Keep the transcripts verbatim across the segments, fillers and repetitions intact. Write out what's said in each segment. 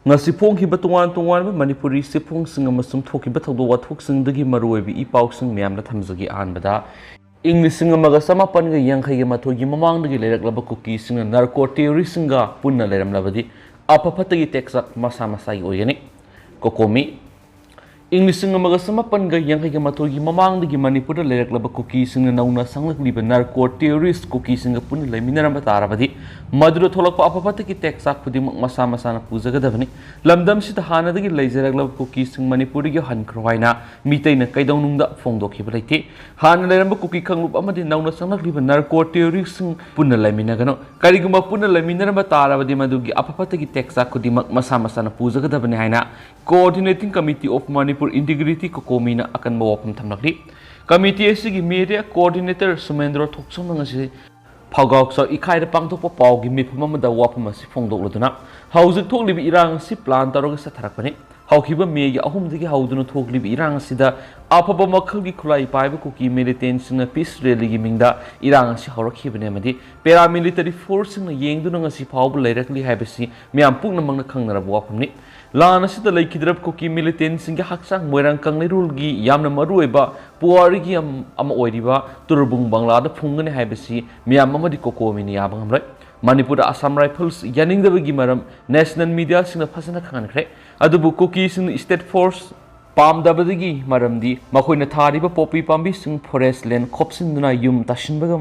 ꯉꯁꯤ ꯐꯣꯡꯈꯤꯕ ꯇꯣꯉꯥꯟ ꯇꯣꯉꯥꯟꯕ ꯃꯅꯤꯄꯨꯔꯤ ꯆꯦꯐꯣꯡꯁꯤꯡ ꯑꯃꯁꯨꯡ ꯊꯣꯛꯈꯤꯕ ꯊꯧꯗꯣꯛ ꯋꯥꯊꯣꯛꯁꯤꯡꯗꯒꯤ ꯃꯔꯨꯑꯣꯏꯕ ꯏ ꯄꯥꯎꯁꯤꯡ ꯃꯌꯥꯝꯗ ꯊꯝꯖꯒꯦ꯫ ꯑꯍꯥꯟꯕꯗ, ꯏꯪ ꯂꯤꯁꯤꯡ ꯑꯃꯒ ꯆꯃꯥꯄꯟꯒ ꯌꯥꯡꯈꯩꯒ ꯃꯥꯊꯣꯏꯒꯤ ꯃꯃꯥꯡꯗꯒꯤ ꯂꯩꯔꯛꯂꯕ ꯀꯨꯀꯤꯁꯤꯡꯅ ꯅꯥꯔꯀꯣ ꯇꯦꯔꯣꯔꯤꯁ꯭ꯠꯁꯤꯡꯒ ꯄꯨꯟꯅ ꯂꯩꯔꯝꯂꯕꯗꯤ ꯑꯐ ꯐꯠꯇꯒꯤ ꯇꯦꯛꯆꯥꯛ ꯃꯁꯥ ꯃꯁꯥꯒꯤ ꯑꯣꯏꯒꯅꯤ꯫ ꯀꯣꯀꯣꯃꯤ꯫ ꯏꯪ ꯂꯤꯁꯤꯡ ꯑꯃꯒ ꯆꯃꯥꯄꯟꯒ ꯌꯥꯡꯈꯩꯒ ꯃꯥꯊꯣꯏꯒꯤ ꯃꯃꯥꯡꯗꯒꯤ ꯃꯅꯤꯄꯨꯔꯗ ꯂꯩꯔꯛꯂꯕ ꯀꯨꯀꯤꯁꯤꯡꯅ ꯅꯧꯅ ꯆꯪꯂꯛꯂꯤꯕ ꯅꯥꯔꯀꯣ ꯇꯦꯔꯣꯔꯤꯁ꯭ꯠ ꯀꯨꯀꯤꯁꯤꯡꯒ ꯄꯨꯟꯅ ꯂꯩꯃꯤꯟꯅꯔꯝꯕ ꯇꯥꯔꯕꯗꯤ, ꯃꯗꯨꯗ ꯊꯣꯛꯂꯛꯄ ꯑꯐ ꯐꯠꯇꯒꯤ ꯇꯦꯛꯆꯥꯛ ꯈꯨꯗꯤꯡꯃꯛ ꯃꯁꯥ ꯃꯁꯥꯅ ꯄꯨꯖꯒꯗꯕꯅꯤ꯫ ꯂꯝꯗꯝꯁꯤꯗ ꯍꯥꯟꯅꯗꯒꯤ ꯂꯩꯖꯔꯛꯂꯕ ꯀꯨꯀꯤꯁꯤꯡ ꯃꯅꯤꯄꯨꯔꯗꯒꯤ ꯍꯟꯈ꯭ꯔꯣ ꯍꯥꯏꯅ ꯃꯤꯇꯩꯅ ꯀꯩꯗꯧꯅꯨꯡꯗ ꯐꯣꯡꯗꯣꯛꯈꯤꯕ ꯂꯩꯇꯦ꯫ ꯍꯥꯟꯅ ꯂꯩꯔꯝꯕ ꯀꯨꯀꯤ ꯀꯥꯡꯂꯨꯞ ꯑꯃꯗꯤ ꯅꯧꯅ ꯆꯪꯂꯛꯂꯤꯕ ꯅꯥꯔꯀꯣ ꯇꯦꯔꯣꯔꯤꯁ꯭ꯠꯁꯤꯡ ꯄꯨꯟꯅ ꯂꯩꯃꯤꯟꯅꯒꯅꯨ꯫ ꯀꯔꯤꯒꯨꯝꯕ ꯄꯨꯟꯅ ꯂꯩꯃꯤꯟꯅꯔꯝꯕ ꯇꯥꯔꯕꯗꯤ, ꯃꯗꯨꯒꯤ ꯑꯐ ꯐꯠꯇꯒꯤ ꯇꯦꯛꯆꯥꯛ ꯈꯨꯗꯤꯡꯃꯛ ꯃꯁꯥ ꯃꯁꯥꯅ ꯄꯨꯖꯒꯗꯕꯅꯤ ꯍꯥꯏꯅ Coordinating Committee of Manipur Integrity, ꯀꯣꯀꯣꯃꯤꯅ ꯑꯀꯟꯕ ꯋꯥꯐꯝ ꯊꯝꯂꯛꯂꯤ꯫ ꯀꯃꯤꯇꯤ ꯑꯁꯤꯒꯤ ꯃꯦꯗꯤꯌꯥ ꯀꯣꯑꯣꯔꯗꯤꯅꯦꯇꯔ ꯁꯨꯃꯦꯟꯗ꯭ꯔꯣ ꯊꯣꯛꯆꯣꯝꯅ ꯉꯁꯤ ꯐꯥꯎꯒꯥꯎꯆꯥꯎ ꯏꯀꯥꯏꯗ ꯄꯥꯡꯊꯣꯛꯄ ꯄꯥꯎꯒꯤ ꯃꯤꯐꯝ ꯑꯃꯗ ꯋꯥꯐꯝ ꯑꯁꯤ ꯐꯣꯡꯗꯣꯛꯂꯗꯨꯅ, ꯍꯧꯖꯤꯛ ꯊꯣꯛꯂꯤꯕ ꯏꯔꯥꯡ ꯑꯁꯤ ꯄ꯭ꯂꯥꯟ ꯇꯧꯔꯒ ꯆꯠꯊꯔꯛꯄꯅꯤ꯫ ꯍꯧꯈꯤꯕ ꯃꯦꯒꯤ ꯑꯍꯨꯝꯗꯒꯤ ꯍꯧꯗꯨꯅ ꯊꯣꯛꯂꯤꯕ ꯏꯔꯥꯡ ꯑꯁꯤꯗ ꯑꯐꯕ ꯃꯈꯜꯒꯤ ꯈꯨꯠꯂꯥꯏ ꯄꯥꯏꯕ ꯀꯨꯀꯤ ꯃꯤꯂꯤꯇꯦꯟꯁꯤꯡꯅ ꯄꯤꯁ ꯔꯦꯂꯤꯒꯤ ꯃꯤꯡꯗ ꯏꯔꯥꯡ ꯑꯁꯤ ꯍꯧꯔꯛꯈꯤꯕꯅꯤ ꯑꯃꯗꯤ ꯄꯦꯔꯥꯃꯤꯂꯤꯇꯔꯤ ꯐꯣꯔꯁꯁꯤꯡꯅ ꯌꯦꯡꯗꯨꯅ ꯉꯁꯤ ꯐꯥꯎꯕ ꯂꯩꯔꯛꯂꯤ ꯍꯥꯏꯕꯁꯤ ꯃꯤꯌꯥꯝ ꯄꯨꯝꯅꯃꯛꯅ ꯈꯪꯅꯔꯕ ꯋꯥꯐꯝꯅꯤ꯫ ꯂꯥꯟ ꯑꯁꯤꯗ ꯂꯩꯈꯤꯗ꯭ꯔꯕ ꯀꯨꯀꯤ ꯃꯤꯂꯤꯇꯦꯟꯁꯤꯡꯒꯤ ꯍꯛꯆꯥꯡ ꯃꯣꯏꯔꯥꯡ ꯀꯪꯂꯩꯔꯣꯜꯒꯤ ꯌꯥꯝꯅ ꯃꯔꯨꯑꯣꯏꯕ ꯄꯨꯋꯥꯔꯤꯒꯤ ꯑꯝ-, ꯑꯃ ꯑꯣꯏꯔꯤꯕ ꯇꯨꯔꯕꯨꯡ ꯕꯪꯂꯥꯗ ꯐꯨꯝꯒꯅꯤ ꯍꯥꯏꯕꯁꯤ ꯃꯤꯌꯥꯝ ꯑꯃꯗꯤ ꯀꯣꯀꯣꯃꯤꯅ ꯌꯥꯕ ꯉꯝꯂꯣꯏ꯫ ꯃꯅꯤꯄꯨꯔꯗ ꯑꯁꯥꯝ ꯔꯥꯏꯐꯜꯁ ꯌꯥꯅꯤꯡꯗꯕꯒꯤ ꯃꯔꯝ ꯅꯦꯁꯅꯦꯜ ꯃꯤꯗꯤꯌꯥꯁꯤꯡꯅ ꯐꯖꯅ ꯈꯪꯍꯟꯈ꯭ꯔꯦ꯫ ꯑꯗꯨꯕꯨ ꯀꯨꯀꯤꯁꯤꯡꯅ ꯁ꯭ꯇꯦꯠ ꯐꯣꯔꯁ ꯄꯥꯝꯗꯕꯗꯒꯤ ꯃꯔꯝꯗꯤ ꯃꯈꯣꯏꯅ ꯊꯥꯔꯤꯕ ꯄꯣꯄꯤ ꯄꯥꯝꯕꯤꯁꯤꯡ ꯐꯣꯔꯦꯁ꯭ꯠ ꯂꯦꯟ ꯈꯣꯞꯆꯤꯟꯗꯨꯅ ꯌꯨꯝ ꯇꯥꯁꯤꯟꯕꯒ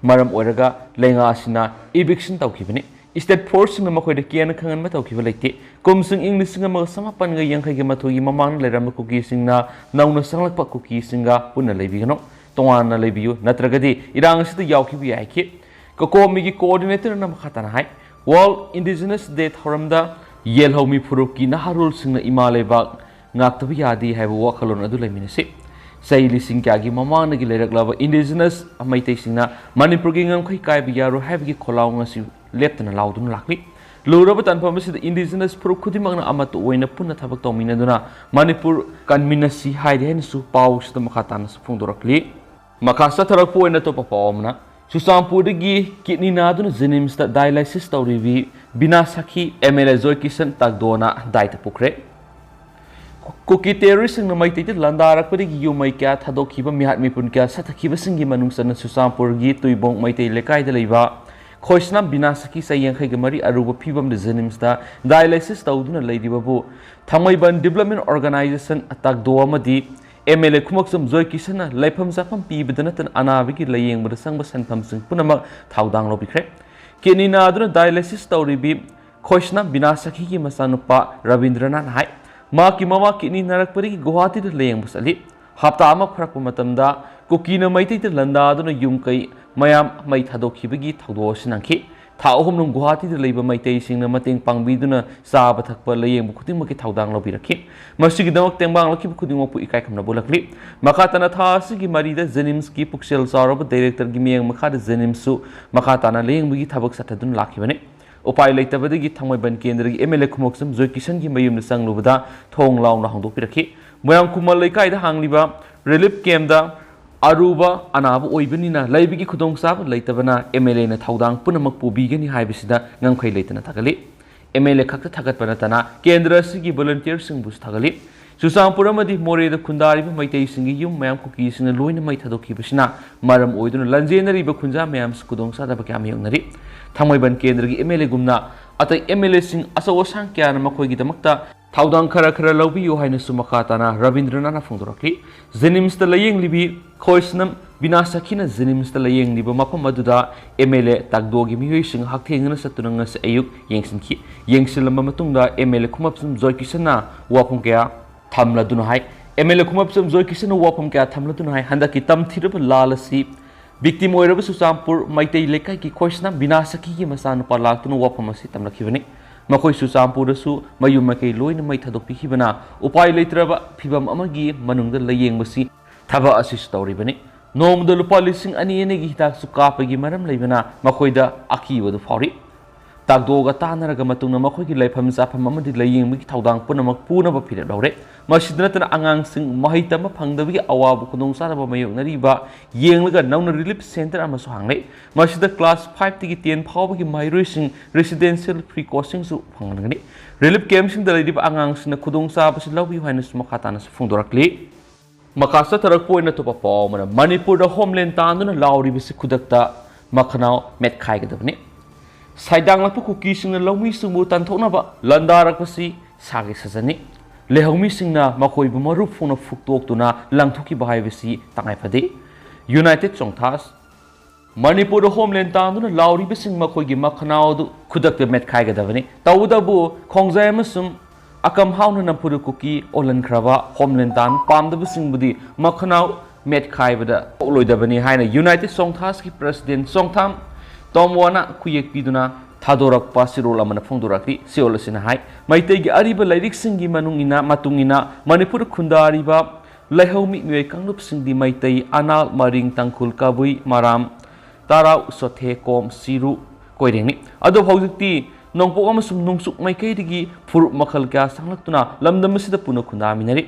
ꯃꯔꯝ ꯑꯣꯏꯔꯒ ꯂꯩꯉꯥꯛ ꯑꯁꯤꯅ ꯏꯚꯤꯛꯁꯟ ꯇꯧꯈꯤꯕꯅꯤ꯫ ꯁ꯭ꯇꯦꯠ ꯐꯣꯔꯁꯁꯤꯡꯅ ꯃꯈꯣꯏꯗ ꯀꯦꯟꯅ ꯈꯪꯍꯟꯕ ꯇꯧꯈꯤꯕ ꯂꯩꯇꯦ꯫ ꯀꯨꯝꯁꯤꯡ ꯏꯪ ꯂꯤꯁꯤꯡ ꯑꯃꯒ ꯆꯃꯥꯄꯟꯒ ꯌꯥꯡꯈꯩꯒ ꯃꯥꯊꯣꯏꯒꯤ ꯃꯃꯥꯡꯗ ꯂꯩꯔꯝꯕ ꯀꯨꯀꯤꯁꯤꯡꯅ ꯅꯧꯅ ꯆꯪꯂꯛꯄ ꯀꯨꯀꯤꯁꯤꯡꯒ ꯄꯨꯟꯅ ꯂꯩꯕꯤꯒꯅꯨ, ꯇꯣꯉꯥꯟꯅ ꯂꯩꯕꯤꯌꯨ, ꯅꯠꯇ꯭ꯔꯒꯗꯤ ꯏꯔꯥꯡ ꯑꯁꯤꯗ ꯌꯥꯎꯈꯤꯕ ꯌꯥꯏ ꯍꯥꯏꯈꯤ꯫ ꯀꯣꯀꯣꯃꯤꯒꯤ ꯀꯣꯑꯣꯔꯗꯤꯅꯦꯇꯔꯅ ꯃꯈꯥ ꯇꯥꯅ ꯍꯥꯏ, ꯋꯥꯔꯜꯗ ꯏꯟꯗꯤꯖꯤꯅꯁ ꯗꯦ ꯊꯧꯔꯝꯗ ꯌꯦꯜꯍꯧꯃꯤ ꯐꯨꯔꯨꯞꯀꯤ ꯅꯍꯥꯔꯣꯜꯁꯤꯡꯅ ꯏꯃꯥ ꯂꯩꯕꯥꯛ ꯉꯥꯛꯇꯕ ꯌꯥꯗꯦ ꯍꯥꯏꯕ ꯋꯥꯈꯜꯂꯣꯟ ꯑꯗꯨ ꯂꯩꯃꯤꯟꯅꯁꯤ꯫ ꯆꯍꯤ ꯂꯤꯁꯤꯡ ꯀꯌꯥꯒꯤ ꯃꯃꯥꯡꯗꯒꯤ ꯂꯩꯔꯛꯂꯕ ꯏꯟꯗꯤꯖꯤꯅꯁ ꯃꯩꯇꯩꯁꯤꯡꯅ ꯃꯅꯤꯄꯨꯔꯒꯤ ꯉꯝꯈꯩ ꯀꯥꯏꯕ ꯌꯥꯔꯣꯏ ꯍꯥꯏꯕꯒꯤ ꯈꯣꯜꯂꯥꯎ ꯉꯁꯤ ꯂꯦꯞꯇꯅ ꯂꯥꯎꯗꯨꯅ ꯂꯥꯛꯂꯤ꯫ ꯂꯨꯔꯕ ꯇꯥꯟꯐꯝ ꯑꯁꯤꯗ ꯏꯟꯗꯤꯖꯤꯅꯁ ꯐꯨꯔꯨꯞ ꯈꯨꯗꯤꯡꯃꯛꯅ ꯑꯃꯠꯇ ꯑꯣꯏꯅ ꯄꯨꯟꯅ ꯊꯕꯛ ꯇꯧꯃꯤꯟꯅꯗꯨꯅ ꯃꯅꯤꯄꯨꯔ ꯀꯟꯃꯤꯟꯅꯁꯤ ꯍꯥꯏꯔꯤ ꯍꯥꯏꯅꯁꯨ ꯄꯥꯎꯁꯤꯗ ꯃꯈꯥ ꯇꯥꯅꯁꯨ ꯐꯣꯡꯗꯣꯔꯛꯂꯤ꯫ ꯃꯈꯥ ꯆꯠꯊꯔꯛꯄ ꯑꯣꯏꯅ ꯑꯇꯣꯞꯄ ꯄꯥꯎ ꯑꯃꯅ, ꯆꯨꯔꯆꯥꯟꯄꯨꯔꯗꯒꯤ ꯀꯤꯗꯅꯤ ꯅꯥꯗꯨꯅ ꯖꯦꯅꯤꯝꯁꯇ dialysis ꯇꯧꯔꯤꯕꯤ Bina ꯁꯈꯤ M L A ꯖꯣꯏ ꯀꯤꯁꯟ ꯇꯥꯛꯗꯣꯅ ꯗꯥꯏꯗ ꯄꯨꯈ꯭ꯔꯦ꯫ ꯀꯨꯀꯤ ꯇꯦꯔꯣꯔꯤꯁꯁꯤꯡꯅ ꯃꯩꯇꯩꯗ ꯂꯥꯟꯗꯥꯔꯛꯄꯗꯒꯤ ꯌꯨꯝ ꯃꯩ ꯀꯌꯥ ꯊꯥꯗꯣꯛꯈꯤꯕ, ꯃꯤꯍꯥꯠ ꯃꯤꯄꯨꯟ ꯀꯌꯥ ꯁꯥꯊꯈꯤꯕꯁꯤꯡꯒꯤ ꯃꯅꯨꯡ ꯆꯟꯅ ꯆꯨꯔꯆꯥꯟꯄꯨꯔꯒꯤ ꯇꯨꯏꯕꯣꯡ ꯃꯩꯇꯩ ꯂꯩꯀꯥꯏꯗ ꯂꯩꯕ ꯈꯣꯏꯁꯅꯥꯝ ꯕꯤꯅꯥ ꯁꯈꯤ ꯆꯍꯤ ꯌꯥꯡꯈꯩꯒ ꯃꯔꯤ ꯑꯔꯨꯕ ꯐꯤꯕꯝꯗ ꯖꯦꯅꯤꯝꯁꯇ ꯗꯥꯏꯂꯥꯏꯁꯤꯁ ꯇꯧꯗꯨꯅ ꯂꯩꯔꯤꯕꯕꯨ ꯊꯥꯡꯃꯩꯕꯟ ꯗꯤꯕꯂꯞꯃꯦꯟ ꯑꯣꯔꯒꯅꯥꯏꯖꯦꯁꯟ ꯇꯥꯛꯗꯣ ꯑꯃꯗꯤ ꯑꯦꯝ ꯑꯦꯜ ꯑꯦ ꯈꯨꯃꯛꯆꯝ ꯖꯣꯏ ꯀꯤꯁꯟꯅ ꯂꯩꯐꯝ ꯆꯥꯐꯝ ꯄꯤꯕꯗ ꯅꯠꯇꯅ ꯑꯅꯥꯕꯒꯤ ꯂꯥꯌꯦꯡꯕꯗ ꯆꯪꯕ ꯁꯦꯟꯐꯝꯁꯤꯡ ꯄꯨꯝꯅꯃꯛ ꯊꯧꯗꯥꯡ ꯂꯧꯕꯤꯈ꯭ꯔꯦ꯫ ꯀꯤꯗꯅꯤ ꯅꯥꯗꯨꯅ ꯗꯥꯏꯂꯥꯏꯁꯤꯁ ꯇꯧꯔꯤꯕꯤ ꯈꯣꯏꯁꯅꯥꯝ ꯕꯤꯅꯥ ꯁꯈꯤꯒꯤ ꯃꯆꯥꯅꯨꯄꯥ ꯔꯕꯤꯟꯗ꯭ꯔꯅꯥꯊꯅ ꯍꯥꯏ, ꯃꯍꯥꯛꯀꯤ ꯃꯃꯥ ꯀꯤꯗꯅꯤ ꯅꯥꯔꯛꯄꯗꯒꯤ ꯒꯨꯋꯥꯍꯥꯇꯤꯗ ꯂꯥꯌꯦꯡꯕ ꯆꯠꯂꯤ꯫ ꯍꯞꯇꯥ ꯑꯃ ꯐꯥꯔꯛꯄ ꯃꯇꯝꯗ ꯀꯨꯀꯤꯅ ꯃꯩꯇꯩꯗ ꯂꯥꯟꯗꯥꯗꯨꯅ ꯌꯨꯝ ꯀꯩ ꯃꯌꯥꯝ ꯃꯩ ꯊꯥꯗꯣꯛꯈꯤꯕꯒꯤ ꯊꯧꯗꯣꯛ ꯑꯁꯤ ꯅꯪꯈꯤ꯫ ꯊꯥ ꯑꯍꯨꯝ ꯔꯣꯝ ꯒꯨꯋꯥꯍꯥꯇꯤꯗ ꯂꯩꯕ ꯃꯩꯇꯩꯁꯤꯡꯅ ꯃꯇꯦꯡ ꯄꯥꯡꯕꯤꯗꯨꯅ ꯆꯥꯕ ꯊꯛꯄ, ꯂꯥꯌꯦꯡꯕ ꯈꯨꯗꯤꯡꯃꯛꯀꯤ ꯊꯧꯗꯥꯡ ꯂꯧꯕꯤꯔꯛꯈꯤ꯫ ꯃꯁꯤꯒꯤꯗꯃꯛ ꯇꯦꯡꯕꯥꯡꯂꯛꯈꯤꯕ ꯈꯨꯗꯤꯡꯃꯛꯄꯨ ꯏꯀꯥꯏ ꯈꯨꯝꯅꯕ ꯎꯠꯂꯛꯂꯤ꯫ ꯃꯈꯥ ꯇꯥꯅ ꯊꯥ ꯑꯁꯤꯒꯤ ꯃꯔꯤꯗ ꯖꯦꯅꯤꯝꯁꯀꯤ ꯄꯨꯛꯆꯦꯜ ꯆꯥꯎꯔꯕ ꯗꯥꯏꯔꯦꯛꯇꯔꯒꯤ ꯃꯤꯠꯌꯦꯡ ꯃꯈꯥꯗ ꯖꯦꯅꯤꯝꯁꯁꯨ ꯃꯈꯥ ꯇꯥꯅ ꯂꯥꯌꯦꯡꯕꯒꯤ ꯊꯕꯛ ꯆꯠꯊꯗꯨꯅ ꯂꯥꯛꯈꯤꯕꯅꯤ꯫ ꯎꯄꯥꯏ ꯂꯩꯇꯕꯗꯒꯤ ꯊꯥꯡꯃꯩꯕꯟ ꯀꯦꯟꯗ꯭ꯔꯒꯤ ꯑꯦꯝ ꯑꯦꯜ ꯑꯦ ꯈꯨꯃꯣꯛꯆꯝ ꯖꯣꯏ ꯀꯤꯁꯟꯒꯤ ꯃꯌꯨꯝꯗ ꯆꯪꯂꯨꯕꯗ ꯊꯣꯡ ꯂꯥꯎꯅ ꯍꯥꯡꯗꯣꯛꯄꯤꯔꯛꯈꯤ꯫ ꯃꯣꯏꯔꯥꯡ ꯈꯨꯃꯟ ꯂꯩꯀꯥꯏꯗ ꯍꯥꯡꯂꯤꯕ ꯔꯤꯂꯤꯐ ꯀꯦꯝꯗ ꯑꯔꯨꯕ ꯑꯅꯥꯕ ꯑꯣꯏꯕꯅꯤꯅ ꯂꯩꯕꯒꯤ ꯈꯨꯗꯣꯡꯆꯥꯕ ꯂꯩꯇꯕꯅ ꯑꯦꯝ ꯑꯦꯜ ꯑꯦꯅ ꯊꯧꯗꯥꯡ ꯄꯨꯝꯅꯃꯛ ꯄꯨꯕꯤꯒꯅꯤ ꯍꯥꯏꯕꯁꯤꯗ ꯉꯝꯈꯩ ꯂꯩꯇꯅ ꯊꯥꯒꯠꯂꯤ꯫ ꯑꯦꯝ ꯑꯦꯜ ꯑꯦ ꯈꯛꯇ ꯊꯥꯒꯠꯄ ꯅꯠꯇꯅ ꯀꯦꯟꯗ꯭ꯔ ꯑꯁꯤꯒꯤ ꯚꯣꯂꯨꯟꯇꯤꯌꯔꯁꯤꯡꯕꯨꯁꯨ ꯊꯥꯒꯠꯂꯤ꯫ ꯆꯨꯔꯆꯥꯟꯄꯨꯔ ꯑꯃꯗꯤ ꯃꯣꯔꯦꯗ ꯈꯨꯟꯗꯥꯔꯤꯕ ꯃꯩꯇꯩꯁꯤꯡꯒꯤ ꯌꯨꯝ ꯃꯌꯥꯝ ꯀꯨꯀꯤꯁꯤꯡꯅ ꯂꯣꯏꯅ ꯃꯩ ꯊꯥꯗꯣꯛꯈꯤꯕꯁꯤꯅ ꯃꯔꯝ ꯑꯣꯏꯗꯨꯅ ꯂꯥꯟꯖꯦꯟꯅꯔꯤꯕ ꯈꯨꯟꯖꯥ ꯃꯌꯥꯝꯁꯨ ꯈꯨꯗꯣꯡꯆꯥꯗꯕ ꯀꯌꯥ ꯃꯥꯌꯣꯛꯅꯔꯤ꯫ ꯊꯥꯡꯃꯩꯕꯟ ꯀꯦꯟꯗ꯭ꯔꯒꯤ ꯑꯦꯝ ꯑꯦꯜ ꯑꯦꯒꯨꯝꯅ ꯑꯇꯩ ꯑꯦꯝ ꯑꯦꯜ ꯑꯦꯁꯤꯡ ꯑꯆꯧ ꯑꯁꯥꯡ ꯀꯌꯥꯅ ꯃꯈꯣꯏꯒꯤꯗꯃꯛꯇ ꯊꯧꯗꯥꯡ ꯈꯔ ꯈꯔ ꯂꯧꯕꯤꯌꯨ ꯍꯥꯏꯅꯁꯨ ꯃꯈꯥ ꯇꯥꯅ ꯔꯕꯤꯟꯗ꯭ꯔꯅꯥꯊꯅ ꯐꯣꯡꯗꯣꯔꯛꯂꯤ꯫ ꯖꯦꯅꯤꯝꯁꯇ ꯂꯥꯌꯦꯡꯂꯤꯕꯤ ꯈꯣꯏꯁꯅꯝ ꯕꯤꯅꯥ ꯁꯈꯤꯅ ꯖꯦꯅꯤꯝꯁꯇ ꯂꯥꯌꯦꯡꯂꯤꯕ ꯃꯐꯝ ꯑꯗꯨꯗ ꯑꯦꯝ ꯑꯦꯜ ꯑꯦ ꯇꯥꯛꯗꯣꯒꯤ ꯃꯤꯑꯣꯏꯁꯤꯡ ꯍꯛꯊꯦꯡꯅꯅ ꯆꯠꯇꯨꯅ ꯉꯁꯤ ꯑꯌꯨꯛ ꯌꯦꯡꯁꯤꯟꯈꯤ꯫ ꯌꯦꯡꯁꯤꯜꯂꯝꯕ ꯃꯇꯨꯡꯗ ꯑꯦꯝ ꯑꯦꯜ ꯑꯦ ꯈꯨꯃꯞꯁꯝ ꯖꯣꯏ ꯀꯤꯁꯟꯅ ꯋꯥꯐꯝ ꯀꯌꯥ ꯊꯝꯂꯗꯨꯅ ꯍꯥꯏ꯫ ꯑꯦꯝ ꯑꯦꯜ ꯑꯦ ꯈꯨꯃꯞꯁꯝ ꯖꯣꯏ ꯀꯤꯁꯟꯅ ꯋꯥꯐꯝ ꯀꯌꯥ ꯊꯝꯂꯗꯨꯅ ꯍꯥꯏ, ꯍꯟꯗꯛꯀꯤ ꯇꯝꯊꯤꯔꯕ ꯂꯥꯜ ꯑꯁꯤ ꯚꯤꯛꯇꯤꯝ ꯑꯣꯏꯔꯕ ꯆꯨꯔꯆꯥꯟꯄꯨꯔ ꯃꯩꯇꯩ ꯂꯩꯀꯥꯏꯒꯤ ꯈꯣꯏꯁꯅꯥꯝ ꯕꯤꯅꯥ ꯁꯈꯤꯒꯤ ꯃꯆꯥꯅꯨꯄꯥ ꯂꯥꯛꯇꯨꯅ ꯋꯥꯐꯝ ꯑꯁꯤ ꯇꯝꯂꯛꯈꯤꯕꯅꯤ꯫ ꯃꯈꯣꯏ ꯆꯨꯔꯆꯥꯟꯄꯨꯔꯗꯁꯨ ꯃꯌꯨꯝ ꯃꯀꯩ ꯂꯣꯏꯅ ꯃꯩ ꯊꯥꯗꯣꯛꯄꯤꯈꯤꯕꯅ ꯎꯄꯥꯏ ꯂꯩꯇ꯭ꯔꯕ ꯐꯤꯚꯝ ꯑꯃꯒꯤ ꯃꯅꯨꯡꯗ ꯂꯥꯌꯦꯡꯕꯁꯤ ꯊꯕꯛ ꯑꯁꯤꯁꯨ ꯇꯧꯔꯤꯕꯅꯤ꯫ ꯅꯣꯡꯃꯗ ꯂꯨꯄꯥ ꯂꯤꯁꯤꯡ ꯑꯅꯤ ꯑꯅꯤꯒꯤ ꯍꯤꯗꯥꯛꯁꯨ ꯀꯥꯞꯄꯒꯤ ꯃꯔꯝ ꯂꯩꯕꯅ ꯃꯈꯣꯏꯗ ꯑꯀꯤꯕꯗꯨ ꯐꯥꯎꯔꯤ꯫ ꯂꯥꯛꯗꯣꯛꯑꯒ ꯇꯥꯟꯅꯔꯒ ꯃꯇꯨꯡꯗ ꯃꯈꯣꯏꯒꯤ ꯂꯩꯐꯝ ꯆꯥꯐꯝ ꯑꯃꯗꯤ ꯂꯥꯏꯌꯦꯡꯕꯒꯤ ꯊꯧꯗꯥꯡ ꯄꯨꯝꯅꯃꯛ ꯄꯨꯅꯕ ꯐꯤꯔꯦꯞ ꯂꯧꯔꯦ꯫ ꯃꯁꯤꯗ ꯅꯠꯇꯅ ꯑꯉꯥꯡꯁꯤꯡ ꯃꯍꯩ ꯇꯝꯕ ꯐꯪꯗꯕꯒꯤ ꯑꯋꯥꯕ ꯈꯨꯗꯣꯡꯆꯥꯗꯕ ꯃꯥꯌꯣꯛꯅꯔꯤꯕ ꯌꯦꯡꯂꯒ ꯅꯧꯅ relief centre ꯑꯃꯁꯨ ꯍꯥꯡꯂꯦ꯫ ꯃꯁꯤꯗ class five ꯇꯒꯤ ten ꯐꯥꯎꯕꯒꯤ ꯃꯍꯩꯔꯣꯏꯁꯤꯡ residential free coachingꯁꯨ ꯐꯪꯍꯟꯒꯅꯤ꯫ Relief campꯁꯤꯡꯗ ꯂꯩꯔꯤꯕ ꯑꯉꯥꯡꯁꯤꯡꯅ ꯈꯨꯗꯣꯡꯆꯥꯕꯁꯤ ꯂꯧꯕꯤꯌꯨ ꯍꯥꯏꯅꯁꯨ ꯃꯈꯥ ꯇꯥꯅꯁꯨ ꯐꯣꯡꯗꯣꯔꯛꯂꯤ꯫ ꯃꯈꯥ ꯆꯠꯊꯔꯛꯄ ꯑꯣꯏꯅ ꯑꯇꯣꯞꯄ ꯄꯥꯎ ꯑꯃꯅ, ꯃꯅꯤꯄꯨꯔꯗ homeland ꯇꯥꯟꯗꯨꯅ ꯂꯥꯎꯔꯤꯕꯁꯤ ꯈꯨꯗꯛꯇ ꯃꯈꯅꯥꯎ ꯃꯦꯠꯈꯥꯏꯒꯗꯕꯅꯤ꯫ ꯁꯥꯏꯗꯥꯡꯂꯛꯄ ꯀꯨꯀꯤꯁꯤꯡꯅ ꯂꯧꯃꯤꯁꯤꯡꯕꯨ ꯇꯥꯟꯊꯣꯛꯅꯕ ꯂꯥꯟꯗꯥꯔꯛꯄꯁꯤ ꯁꯥꯒꯩ ꯁꯥꯖꯅꯤ꯫ ꯂꯩꯍꯧꯃꯤꯁꯤꯡꯅ ꯃꯈꯣꯏꯕꯨ ꯃꯔꯨꯞ ꯐꯥꯎꯅ ꯐꯨꯛꯇꯣꯛꯇꯨꯅ ꯂꯪꯊꯣꯛꯈꯤꯕ ꯍꯥꯏꯕꯁꯤ ꯇꯉꯥꯏ ꯐꯗꯦ꯫ United ꯆꯣꯡꯊꯥꯁ꯫ ꯃꯅꯤꯄꯨꯔꯗ homeland ꯇꯥꯟꯗꯨꯅ ꯂꯥꯎꯔꯤꯕꯁꯤꯡ ꯃꯈꯣꯏꯒꯤ ꯃꯈꯅꯥꯎ ꯑꯗꯨ ꯈꯨꯗꯛꯇ ꯃꯦꯠꯈꯥꯏꯒꯗꯕꯅꯤ꯫ ꯇꯧꯕꯇꯕꯨ ꯈꯣꯡꯖꯥꯏ ꯑꯃꯁꯨꯡ ꯑꯀꯝ ꯍꯥꯎꯅ ꯅꯝꯐꯨꯗ ꯀꯨꯀꯤ ꯑꯣꯜꯍꯟꯈ꯭ꯔꯕ homeland ꯇꯥꯟ ꯄꯥꯝꯗꯕꯁꯤꯡꯕꯨꯗꯤ ꯃꯈꯅꯥꯎ ꯃꯦꯠꯈꯥꯏꯕꯗ ꯊꯣꯛꯂꯣꯏꯗꯕꯅꯤ ꯍꯥꯏꯅ United ꯆꯣꯡꯊꯥꯁꯀꯤ president ꯆꯣꯡꯊꯥꯝ ꯇꯣꯝꯋꯥꯅ ꯈꯨꯌꯦꯛ ꯄꯤꯗꯨꯅ ꯊꯥꯗꯣꯔꯛꯄ ꯆꯦꯔꯣꯜ ꯑꯃꯅ ꯐꯣꯡꯗꯣꯔꯛꯂꯤ꯫ ꯆꯦꯔꯣꯜ ꯑꯁꯤꯅ ꯍꯥꯏ, ꯃꯩꯇꯩꯒꯤ ꯑꯔꯤꯕ ꯂꯥꯏꯔꯤꯛꯁꯤꯡꯒꯤ ꯃꯅꯨꯡ ꯏꯟꯅ, ꯃꯇꯨꯡ ꯏꯟꯅ ꯃꯅꯤꯄꯨꯔꯗ ꯈꯨꯟꯗꯥꯔꯤꯕ ꯂꯩꯍꯧꯃꯤ ꯃꯤꯑꯣꯏ ꯀꯥꯡꯂꯨꯞꯁꯤꯡꯗꯤ ꯃꯩꯇꯩ, ꯑꯅꯥꯜ, ꯃꯔꯤꯡ, ꯇꯥꯡꯈꯨꯜ, ꯀꯕꯨꯏ, ꯃꯔꯥꯝ, ꯇꯔꯥꯎ, ꯆꯣꯊꯦ, ꯀꯣꯝ, ꯆꯤꯔꯨ, ꯀꯣꯏꯔꯦꯡꯅꯤ꯫ ꯑꯗꯨꯕꯨ ꯍꯧꯖꯤꯛꯇꯤ ꯅꯣꯡꯄꯣꯛ ꯑꯃꯁꯨꯡ ꯅꯣꯡꯆꯨꯞ ꯃꯥꯏꯀꯩꯗꯒꯤ ꯐꯨꯔꯨꯞ ꯃꯈꯜ ꯀꯌꯥ ꯆꯪꯂꯛꯇꯨꯅ ꯂꯝꯗꯝ ꯑꯁꯤꯗ ꯄꯨꯟꯅ ꯈꯨꯟꯗꯥꯃꯤꯟꯅꯔꯤ꯫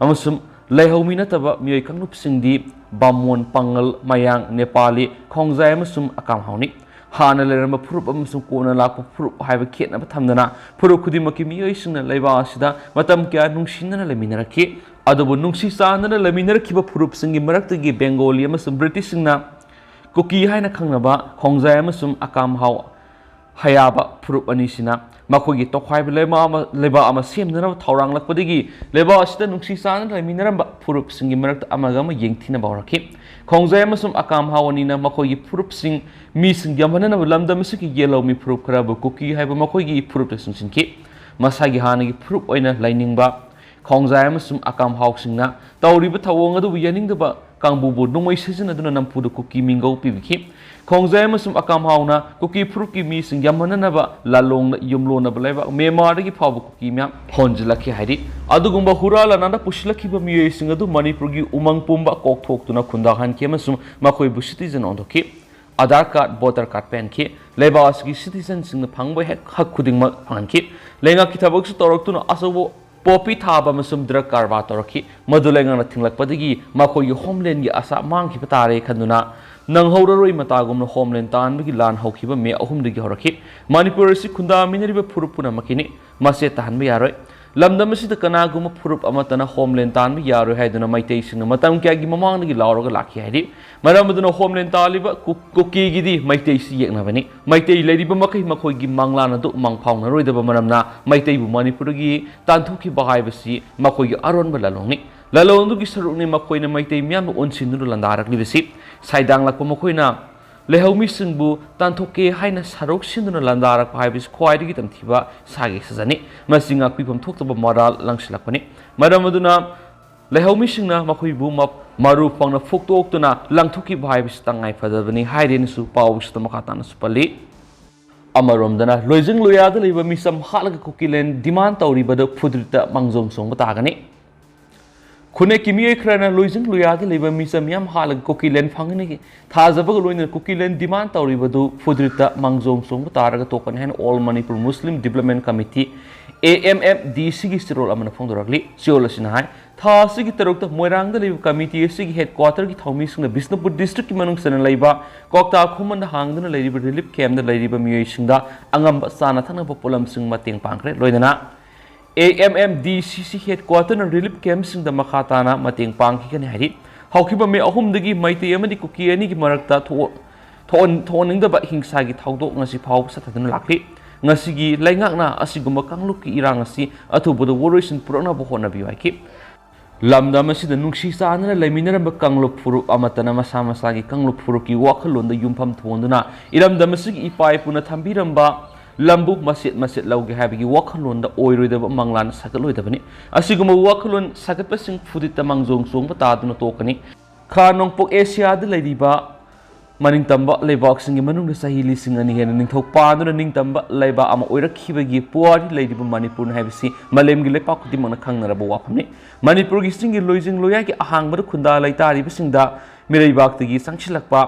ꯑꯃꯁꯨꯡ ꯂꯩꯍꯧꯃꯤ ꯅꯠꯇꯕ ꯃꯤꯑꯣꯏ ꯀꯥꯡꯂꯨꯞꯁꯤꯡꯗꯤ ꯕꯥꯃꯣꯟ, ꯄꯥꯉꯜ, ꯃꯌꯥꯡ, ꯅꯦꯄꯥꯂꯤ, ꯈꯣꯡꯖꯥꯏ ꯑꯃꯁꯨꯡ ꯑꯀꯥꯝ ꯍꯥꯎꯅꯤ꯫ ꯍꯥꯟꯅ ꯂꯩꯔꯝꯕ ꯐꯨꯔꯨꯞ ꯑꯃꯁꯨꯡ ꯀꯣꯟꯅ ꯂꯥꯛꯄ ꯐꯨꯔꯨꯞ ꯍꯥꯏꯕ ꯈꯦꯠꯅꯕ ꯊꯝꯗꯅ ꯐꯨꯔꯨꯞ ꯈꯨꯗꯤꯡꯃꯛꯀꯤ ꯃꯤꯑꯣꯏꯁꯤꯡꯅ ꯂꯩꯕꯥꯛ ꯑꯁꯤꯗ ꯃꯇꯝ ꯀꯌꯥ ꯅꯨꯡꯁꯤꯅꯅ ꯂꯩꯃꯤꯟꯅꯔꯛꯈꯤ꯫ ꯑꯗꯨꯕꯨ ꯅꯨꯡꯁꯤ ꯆꯥꯟꯅꯅ ꯂꯩꯃꯤꯟꯅꯔꯛꯈꯤꯕ ꯐꯨꯔꯨꯞꯁꯤꯡꯒꯤ ꯃꯔꯛꯇꯒꯤ ꯕꯦꯡꯒꯣꯂꯤ ꯑꯃꯁꯨꯡ ꯕ꯭ꯔꯤꯇꯤꯁꯁꯤꯡꯅ ꯀꯨꯀꯤ ꯍꯥꯏꯅ ꯈꯪꯅꯕ ꯈꯣꯡꯖꯥꯏ ꯑꯃꯁꯨꯡ ꯑꯀꯥꯝ ꯍꯥꯎ ꯍꯌꯥꯕ ꯐꯨꯔꯨꯞ ꯑꯅꯤꯁꯤꯅ ꯃꯈꯣꯏꯒꯤ ꯇꯣꯈꯥꯏꯕ ꯂꯩꯕꯥꯛ ꯑꯃ, ꯂꯩꯕꯥꯛ ꯑꯃ ꯁꯦꯝꯅꯅꯕ ꯊꯧꯔꯥꯡꯂꯛꯄꯗꯒꯤ ꯂꯩꯕꯥꯛ ꯑꯁꯤꯗ ꯅꯨꯡꯁꯤ ꯆꯥꯟꯅꯅ ꯂꯩꯃꯤꯟꯅꯔꯝꯕ ꯐꯨꯔꯨꯞꯁꯤꯡꯒꯤ ꯃꯔꯛꯇ ꯑꯃꯒ ꯑꯃ ꯌꯦꯡꯊꯤꯅꯕ ꯍꯧꯔꯛꯈꯤ꯫ ꯈꯣꯡꯖꯥꯏ ꯑꯃꯁꯨꯡ ꯑꯀꯥꯝ ꯍꯥꯎ ꯑꯅꯤꯅ ꯃꯈꯣꯏꯒꯤ ꯐꯨꯔꯨꯞꯁꯤꯡ ꯃꯤꯁꯤꯡ ꯌꯥꯝꯍꯟꯅꯅꯕ ꯂꯝꯗꯝ ꯑꯁꯤꯒꯤ ꯌꯦꯜꯍꯧꯃꯤ ꯐꯨꯔꯨꯞ ꯈꯔꯕꯨ ꯀꯨꯀꯤ ꯍꯥꯏꯕ ꯃꯈꯣꯏꯒꯤ ꯐꯨꯔꯨꯞꯇ ꯆꯤꯡꯁꯤꯟꯈꯤ꯫ ꯃꯁꯥꯒꯤ ꯍꯥꯟꯅꯒꯤ ꯐꯨꯔꯨꯞ ꯑꯣꯏꯅ ꯂꯩꯅꯤꯡꯕ ꯈꯣꯡꯖꯥꯏ ꯑꯃꯁꯨꯡ ꯑꯀꯥꯝ ꯍꯥꯎꯁꯤꯡꯅ ꯇꯧꯔꯤꯕ ꯊꯧꯑꯣꯡ ꯑꯗꯨꯕꯨ ꯌꯥꯅꯤꯡꯗꯕ ꯀꯥꯡꯕꯨꯕꯨ ꯅꯣꯡꯃꯩ ꯁꯤꯖꯤꯟꯅꯗꯨꯅ ꯅꯝꯐꯨꯗ ꯀꯨꯀꯤ ꯃꯤꯡꯒꯧ ꯄꯤꯕꯤꯈꯤ꯫ ꯈꯣꯡꯖꯥꯏ ꯑꯃꯁꯨꯡ ꯑꯀꯥꯝ ꯍꯥꯎꯅ ꯀꯨꯀꯤ ꯐꯨꯔꯨꯞꯀꯤ ꯃꯤꯁꯤꯡ ꯌꯥꯝꯍꯟꯅꯅꯕ ꯂꯥꯂꯣꯡꯗ ꯌꯨꯝꯂꯣꯟꯅꯕ ꯂꯩꯕꯥꯛ ꯃ꯭ꯌꯥꯟꯃꯥꯔꯗꯒꯤ ꯐꯥꯎꯕ ꯀꯨꯀꯤ ꯃꯌꯥꯝ ꯍꯣꯟꯖꯤꯜꯂꯛꯈꯤ ꯍꯥꯏꯔꯤ꯫ ꯑꯗꯨꯒꯨꯝꯕ ꯍꯨꯔꯥꯟ ꯂꯥꯟꯅꯥꯗ ꯄꯨꯁꯤꯜꯂꯛꯈꯤꯕ ꯃꯤꯑꯣꯏꯁꯤꯡ ꯑꯗꯨ ꯃꯅꯤꯄꯨꯔꯒꯤ ꯎꯃꯪ ꯄꯨꯝꯕ ꯀꯣꯛꯊꯣꯛꯇꯨꯅ ꯈꯨꯟꯗꯥꯍꯟꯈꯤ ꯑꯃꯁꯨꯡ ꯃꯈꯣꯏꯕꯨ citizen ꯑꯣꯟꯊꯣꯛꯈꯤ꯫ ꯑꯥꯙꯥꯔ ꯀꯥꯔꯗ, ꯚꯣꯇꯔ ꯀꯥꯔꯗ ꯄꯦꯟꯈꯤ꯫ ꯂꯩꯕꯥꯛ ꯑꯁꯤꯒꯤ ꯁꯤꯇꯤꯖꯟꯁꯤꯡꯅ ꯐꯪꯕ ꯍꯦꯛ ꯍꯛ ꯈꯨꯗꯤꯡꯃꯛ ꯐꯪꯍꯟꯈꯤ꯫ ꯂꯩꯉꯥꯛꯀꯤ ꯊꯕꯛꯁꯨ ꯇꯧꯔꯛꯇꯨꯅ ꯑꯆꯧꯕ ꯄꯣꯄꯤ ꯊꯥꯕ ꯑꯃꯁꯨꯡ ꯗ꯭ꯔꯒ ꯀꯔꯕꯥꯔ ꯇꯧꯔꯛꯈꯤ꯫ ꯃꯗꯨ ꯂꯩꯉꯥꯛꯅ ꯊꯤꯡꯂꯛꯄꯗꯒꯤ ꯃꯈꯣꯏꯒꯤ ꯍꯣꯝꯂꯦꯟꯒꯤ ꯑꯁꯥ ꯃꯥꯡꯈꯤꯕ ꯇꯥꯔꯦ ꯈꯟꯗꯨꯅ ꯅꯪꯍꯧꯔꯔꯣꯏ ꯃꯇꯥꯒꯨꯝꯅ ꯍꯣꯝꯂꯦꯟ ꯇꯥꯟꯕꯒꯤ ꯂꯥꯟ ꯍꯧꯈꯤꯕ ꯃꯦ ꯑꯍꯨꯝꯗꯒꯤ ꯍꯧꯔꯛꯈꯤ꯫ ꯃꯅꯤꯄꯨꯔ ꯑꯁꯤ ꯈꯨꯟꯗꯥꯃꯤꯟꯅꯔꯤꯕ ꯐꯨꯔꯨꯞ ꯄꯨꯝꯅꯃꯛꯀꯤꯅꯤ꯫ ꯃꯁꯦ ꯇꯥꯍꯟꯕ ꯌꯥꯔꯣꯏ꯫ ꯂꯝꯗꯝ ꯑꯁꯤꯗ ꯀꯅꯥꯒꯨꯝꯕ ꯐꯨꯔꯨꯞ ꯑꯃꯠꯇꯅ ꯍꯣꯝꯂꯦꯟ ꯇꯥꯟꯕ ꯌꯥꯔꯣꯏ ꯍꯥꯏꯗꯨꯅ ꯃꯩꯇꯩꯁꯤꯡꯅ ꯃꯇꯝ ꯀꯌꯥꯒꯤ ꯃꯃꯥꯡꯗꯒꯤ ꯂꯥꯎꯔꯒ ꯂꯥꯛꯈꯤ ꯍꯥꯏꯔꯤ꯫ ꯃꯔꯝ ꯑꯗꯨꯅ ꯍꯣꯝꯂꯦꯟ ꯇꯥꯜꯂꯤꯕ ꯀꯨ-, ꯀꯨꯀꯤꯒꯤꯗꯤ ꯃꯩꯇꯩꯁꯤ ꯌꯦꯛꯅꯕꯅꯤ꯫ ꯃꯩꯇꯩ ꯂꯩꯔꯤꯕ ꯃꯈꯩ ꯃꯈꯣꯏꯒꯤ ꯃꯪꯂꯥꯟ ꯑꯗꯨ ꯃꯪꯐꯥꯎꯅꯔꯣꯏꯗꯕ ꯃꯔꯝꯅ ꯃꯩꯇꯩꯕꯨ ꯃꯅꯤꯄꯨꯔꯗꯒꯤ ꯇꯥꯟꯊꯣꯛꯈꯤꯕ ꯍꯥꯏꯕꯁꯤ ꯃꯈꯣꯏꯒꯤ ꯑꯔꯣꯟꯕ ꯂꯥꯂꯣꯡꯅꯤ꯫ ꯂꯥꯂꯣꯡ ꯑꯗꯨꯒꯤ ꯁꯔꯨꯛꯅꯤ ꯃꯈꯣꯏꯅ ꯃꯩꯇꯩ ꯃꯤꯌꯥꯝꯕꯨ ꯑꯣꯟꯁꯤꯟꯗꯨꯅ ꯂꯥꯟꯗꯥꯔꯛꯂꯤꯕꯁꯤ꯫ ꯁꯥꯏꯗꯥꯡꯂꯛꯄ ꯃꯈꯣꯏꯅ ꯂꯩꯍꯧꯃꯤꯁꯤꯡꯕꯨ ꯇꯥꯟꯊꯣꯛꯀꯦ ꯍꯥꯏꯅ ꯁꯔꯧ ꯁꯤꯟꯗꯨꯅ ꯂꯥꯟꯗꯥꯔꯛꯄ ꯍꯥꯏꯕꯁꯤ ꯈ꯭ꯋꯥꯏꯗꯒꯤ ꯇꯝꯊꯤꯕ ꯁꯥꯒꯤ ꯁꯥꯖꯅꯤ꯫ ꯃꯁꯤ ꯉꯥꯛꯄꯤꯐꯝ ꯊꯣꯛꯇꯕ ꯃꯔꯥꯜ ꯂꯪꯁꯤꯜꯂꯛꯄꯅꯤ꯫ ꯃꯔꯝ ꯑꯗꯨꯅ ꯂꯩꯍꯧꯃꯤꯁꯤꯡꯅ ꯃꯈꯣꯏꯕꯨ ꯃ-, ꯃꯔꯨ ꯐꯪꯅ ꯐꯨꯛꯇꯣꯛꯇꯨꯅ ꯂꯪꯊꯣꯛꯈꯤꯕ ꯍꯥꯏꯕꯁꯤ ꯇꯉꯥꯏ ꯐꯗꯕꯅꯤ ꯍꯥꯏꯔꯦꯅꯁꯨ ꯄꯥꯎꯁꯤꯗ ꯃꯈꯥ ꯇꯥꯅꯁꯨ ꯄꯜꯂꯤ꯫ ꯑꯃꯔꯣꯝꯗꯅ ꯂꯣꯏꯖꯤꯡ ꯂꯣꯌꯥꯗ ꯂꯩꯕ ꯃꯤꯆꯝ ꯍꯥꯠꯂꯒ ꯀꯨꯀꯤꯂꯦꯟ ꯗꯤꯃꯥꯟ ꯇꯧꯔꯤꯕꯗꯨ ꯐꯨꯗ꯭ꯔꯤꯠꯇ ꯃꯥꯡꯖꯣꯝ ꯆꯣꯡꯕ ꯇꯥꯒꯅꯤ꯫ ꯈꯨꯟꯅꯦꯛꯀꯤ ꯃꯤꯑꯣꯏ ꯈꯔꯅ ꯂꯣꯏꯖꯤꯡ ꯂꯣꯌꯥꯗ ꯂꯩꯕ ꯃꯤꯆꯝ ꯃꯤꯌꯥꯝ ꯍꯥꯠꯂꯒ ꯀꯨꯀꯤꯂꯦꯟ ꯐꯪꯒꯅꯤ ꯊꯥꯖꯕꯒ ꯂꯣꯏꯅꯅ ꯀꯨꯀꯤꯂꯦꯟ ꯗꯤꯃꯥꯟ ꯇꯧꯔꯤꯕꯗꯨ ꯐꯨꯗ꯭ꯔꯤꯠꯇ ꯃꯥꯡꯖꯣꯝ ꯆꯣꯡꯕ ꯇꯥꯔꯒ ꯇꯣꯛꯀꯅꯤ ꯍꯥꯏꯅ All Manipur Muslim Development Committee, A M M D C ꯒꯤ ꯆꯦꯔꯣꯜ ꯑꯃꯅ ꯐꯣꯡꯗꯣꯔꯛꯂꯤ꯫ ꯆꯦꯔꯣꯜ ꯑꯁꯤꯅ ꯍꯥꯏ, ꯊꯥ ꯑꯁꯤꯒꯤ ꯇꯔꯨꯛꯇ ꯃꯣꯏꯔꯥꯡꯗ ꯂꯩꯕ ꯀꯃꯤꯇꯤ ꯑꯁꯤꯒꯤ ꯍꯦꯗꯀ꯭ꯋꯥꯇꯔꯒꯤ ꯊꯧꯃꯤꯁꯤꯡꯅ ꯕꯤꯁꯅꯨꯄꯨꯔ ꯗꯤꯁꯇ꯭ꯔꯤꯛꯀꯤ ꯃꯅꯨꯡ ꯆꯟꯅ ꯂꯩꯕ ꯀ꯭ꯋꯥꯛꯇꯥ ꯈꯨꯃꯟꯗ ꯍꯥꯡꯗꯨꯅ ꯂꯩꯔꯤꯕ ꯔꯤꯂꯤꯐ ꯀꯦꯝꯞꯇ ꯂꯩꯔꯤꯕ ꯃꯤꯑꯣꯏꯁꯤꯡꯗ ꯑꯉꯝꯕ ꯆꯥꯅ ꯊꯛꯅꯕ ꯄꯣꯠꯂꯝꯁꯤꯡ ꯃꯇꯦꯡ ꯄꯥꯡꯈ꯭ꯔꯦ꯫ ꯂꯣꯏꯅꯅ A M M D C C ꯍꯦꯗꯀ꯭ꯋꯥꯇꯔꯅ ꯔꯤꯂꯤꯐ ꯀꯦꯝꯞꯁꯤꯡꯗ ꯃꯈꯥ ꯇꯥꯅ ꯃꯇꯦꯡ ꯄꯥꯡꯈꯤꯒꯅꯤ ꯍꯥꯏꯔꯤ꯫ ꯍꯧꯈꯤꯕ ꯃꯦ ꯑꯍꯨꯝꯗꯒꯤ ꯃꯩꯇꯩ ꯑꯃꯗꯤ ꯀꯨꯀꯤ ꯑꯅꯤꯒꯤ ꯃꯔꯛꯇ ꯊꯣꯛ-, ꯊꯣꯛꯍꯟ-, ꯊꯣꯛꯍꯟꯅꯤꯡꯗꯕ ꯍꯤꯡꯁꯥꯒꯤ ꯊꯧꯗꯣꯛ ꯉꯁꯤ ꯐꯥꯎꯕ ꯆꯠꯊꯗꯨꯅ ꯂꯥꯛꯂꯤ꯫ ꯉꯁꯤꯒꯤ ꯂꯩꯉꯥꯛꯅ ꯑꯁꯤꯒꯨꯝꯕ ꯀꯥꯡꯂꯨꯞꯀꯤ ꯏꯔꯥꯡ ꯑꯁꯤ ꯑꯊꯨꯕꯗ ꯋꯥꯔꯣꯏꯁꯤꯟ ꯄꯨꯔꯛꯅꯕ ꯍꯣꯠꯅꯕꯤꯌꯨ ꯍꯥꯏꯈꯤ꯫ ꯂꯝꯗꯝ ꯑꯁꯤꯗ ꯅꯨꯡꯁꯤ ꯆꯥꯟꯅꯅ ꯂꯩꯃꯤꯟꯅꯔꯝꯕ ꯀꯥꯡꯂꯨꯞ ꯐꯨꯔꯨꯞ ꯑꯃꯠꯇꯅ ꯃꯁꯥ ꯃꯁꯥꯒꯤ ꯀꯥꯡꯂꯨꯞ ꯐꯨꯔꯨꯞꯀꯤ ꯋꯥꯈꯜꯂꯣꯟꯗ ꯌꯨꯝꯐꯝ ꯊꯣꯟꯗꯨꯅ ꯏꯔꯝꯗꯝ ꯑꯁꯤꯒꯤ ꯏꯄꯥ ꯏꯄꯨꯅ ꯊꯝꯕꯤꯔꯝꯕ ꯂꯝꯕꯨ ꯃꯆꯦꯠ ꯃꯆꯦꯠ ꯂꯧꯒꯦ ꯍꯥꯏꯕꯒꯤ ꯋꯥꯈꯜꯂꯣꯟꯗ ꯑꯣꯏꯔꯣꯏꯗꯕ ꯃꯪꯂꯥꯟ ꯁꯥꯒꯠꯂꯣꯏꯗꯕꯅꯤ꯫ ꯑꯁꯤꯒꯨꯝꯕ ꯋꯥꯈꯜꯂꯣꯟ ꯁꯥꯒꯠꯄꯁꯤꯡ ꯐꯨꯗꯤꯠꯇ ꯃꯥꯡꯖꯣꯡ ꯆꯣꯡꯕ ꯇꯥꯗꯨꯅ ꯇꯣꯛꯀꯅꯤ꯫ ꯈꯥ ꯅꯣꯡꯄꯣꯛ ꯑꯦꯁꯤꯌꯥꯗ ꯂꯩꯔꯤꯕ ꯃꯅꯤꯡꯇꯝꯕ ꯂꯩꯕꯥꯛꯁꯤꯡꯒꯤ ꯃꯅꯨꯡꯗ ꯆꯍꯤ ꯂꯤꯁꯤꯡ ꯑꯅꯤ ꯍꯦꯟꯅ ꯅꯤꯡꯊꯧ ꯄꯥꯟꯗꯨꯅ ꯅꯤꯡꯇꯝꯕ ꯂꯩꯕꯥꯛ ꯑꯃ ꯑꯣꯏꯔꯛꯈꯤꯕꯒꯤ ꯄꯨꯋꯥꯔꯤ ꯂꯩꯔꯤꯕ ꯃꯅꯤꯄꯨꯔꯅꯤ ꯍꯥꯏꯕꯁꯤ ꯃꯥꯂꯦꯝꯒꯤ ꯂꯩꯄꯥꯛ ꯈꯨꯗꯤꯡꯃꯛꯅ ꯈꯪꯅꯔꯕ ꯋꯥꯐꯝꯅꯤ꯫ ꯃꯅꯤꯄꯨꯔꯒꯤ ꯆꯤꯡꯒꯤ ꯂꯣꯏꯖꯤꯡ ꯂꯣꯌꯥꯒꯤ ꯑꯍꯥꯡꯕꯗ ꯈꯨꯟꯗꯥ ꯂꯩꯇꯥꯔꯤꯕꯁꯤꯡꯗ ꯃꯤꯔꯩꯕꯥꯛꯇꯒꯤ ꯆꯪꯁꯤꯜꯂꯛꯄ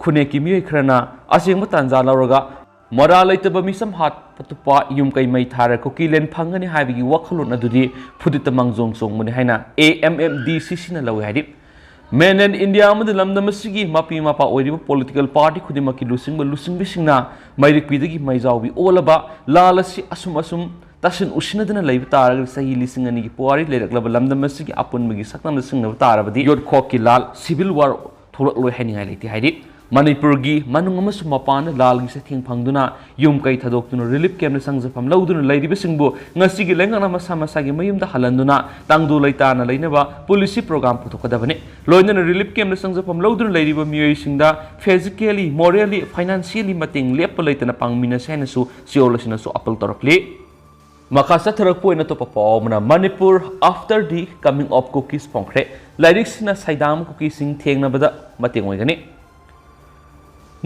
ꯈꯨꯟꯅꯦꯛꯀꯤ ꯃꯤꯑꯣꯏ ꯈꯔꯅ ꯑꯁꯦꯡꯕ ꯇꯥꯟꯖꯥ ꯂꯧꯔꯒ ꯃꯔꯥ ꯂꯩꯇꯕ ꯃꯤꯁꯝ ꯍꯥꯠꯄ ꯇꯨꯞꯄ ꯌꯨꯝ ꯀꯩ ꯃꯩ ꯊꯥꯔ ꯀꯨꯀꯤꯂꯦꯟ ꯐꯪꯒꯅꯤ ꯍꯥꯏꯕꯒꯤ ꯋꯥꯈꯜꯂꯣꯟ ꯑꯗꯨꯗꯤ ꯐꯨꯗꯤꯠꯇ ꯃꯥꯡꯖꯣꯡ ꯆꯣꯡꯕꯅꯤ ꯍꯥꯏꯅ A M M D C C ꯅ ꯂꯧꯏ ꯍꯥꯏꯔꯤ꯫ Mainland India ꯑꯃꯗꯤ ꯂꯝꯗꯝ ꯑꯁꯤꯒꯤ ꯃꯄꯤ ꯃꯄꯥ ꯑꯣꯏꯔꯤꯕ political party ꯈꯨꯗꯤꯡꯃꯛꯀꯤ ꯂꯨꯆꯤꯡꯕ ꯂꯨꯆꯤꯡꯕꯤꯁꯤꯡꯅ ꯃꯩꯔꯤꯛꯄꯤꯗꯒꯤ ꯃꯩꯖꯥꯎꯕꯤ ꯑꯣꯜꯂꯕ ꯂꯥꯜ ꯑꯁꯤ ꯑꯁꯨꯝ ꯑꯁꯨꯝ ꯇꯥꯁꯤꯟ ꯎꯁꯤꯟꯅꯗꯨꯅ ꯂꯩꯕ ꯇꯥꯔꯒꯗꯤ ꯆꯍꯤ ꯂꯤꯁꯤꯡ ꯑꯅꯤꯒꯤ ꯄꯨꯋꯥꯔꯤ ꯂꯩꯔꯛꯂꯕ ꯂꯝꯗꯝ ꯑꯁꯤꯒꯤ ꯑꯄꯨꯟꯕꯒꯤ ꯁꯛꯇꯝꯗ ꯁꯤꯡꯅꯕ ꯇꯥꯔꯕꯗꯤ ꯌꯣꯠꯈꯣꯛꯀꯤ ꯂꯥꯜ, civil war, ꯊꯣꯛꯂꯛꯂꯣꯏ ꯍꯥꯏꯅꯤꯡꯉꯥꯏ ꯂꯩꯇꯦ ꯍꯥꯏꯔꯤ꯫ ꯃꯅꯤꯄꯨꯔꯒꯤ ꯃꯅꯨꯡ ꯑꯃꯁꯨꯡ ꯃꯄꯥꯟꯗ ꯂꯥꯜꯒꯤ ꯆꯩꯊꯦꯡ ꯐꯪꯗꯨꯅ ꯌꯨꯝ ꯀꯩ ꯊꯥꯗꯣꯛꯇꯨꯅ relief camp ꯇ ꯆꯪꯖꯐꯝ ꯂꯧꯗꯨꯅ ꯂꯩꯔꯤꯕꯁꯤꯡꯕꯨ ꯉꯁꯤꯒꯤ ꯂꯩꯉꯥꯛꯅ ꯃꯁꯥ ꯃꯁꯥꯒꯤ ꯃꯌꯨꯝꯗ ꯍꯜꯍꯟꯗꯨꯅ ꯇꯪꯗꯨ ꯂꯩꯇꯥꯅ ꯂꯩꯅꯕ policy program ꯄꯨꯊꯣꯛꯀꯗꯕꯅꯤ꯫ ꯂꯣꯏꯅꯅ relief camp ꯇ ꯆꯪꯖꯐꯝ ꯂꯧꯗꯨꯅ ꯂꯩꯔꯤꯕ ꯃꯤꯑꯣꯏꯁꯤꯡꯗ physically, morally, financially ꯃꯇꯦꯡ ꯂꯦꯞꯄ ꯂꯩꯇꯅ ꯄꯥꯡꯃꯤꯟꯅꯁꯤ ꯍꯥꯏꯅꯁꯨ ꯆꯤꯌꯣꯜ ꯑꯁꯤꯅꯁꯨ appeal ꯇꯧꯔꯛꯂꯤ꯫ ꯃꯈꯥ ꯆꯠꯊꯔꯛꯄ ꯑꯣꯏꯅ ꯑꯇꯣꯞꯄ ꯄꯥꯎ ꯑꯃꯅ Manipur after the coming of Kukis ꯐꯣꯡꯈ꯭ꯔꯦ꯫ ꯂꯥꯏꯔꯤꯛꯁꯤꯅ ꯁꯩꯗꯥꯡꯕ ꯀꯨꯀꯤꯁꯤꯡ ꯊꯦꯡꯅꯕꯗ ꯃꯇꯦꯡ ꯑꯣꯏꯒꯅꯤ꯫